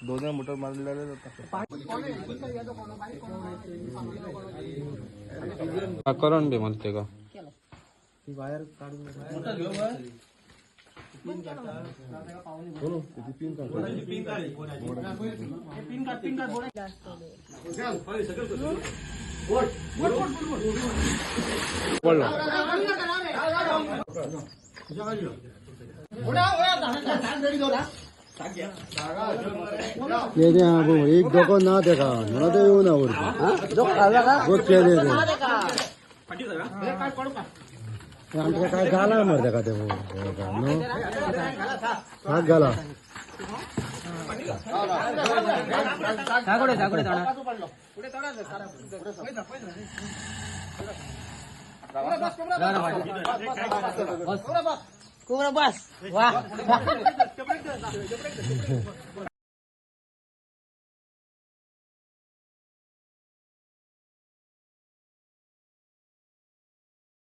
दोन मोटर मारलेले जाता. करंट बी मारते का? पडलो. केले हा भाऊ, एक धोको ना तेका म्हणून ते येऊ ना वरती केले ते आमकां काय घाला मरे तेका ते न्हू साक घाला. कोबरा बस वा.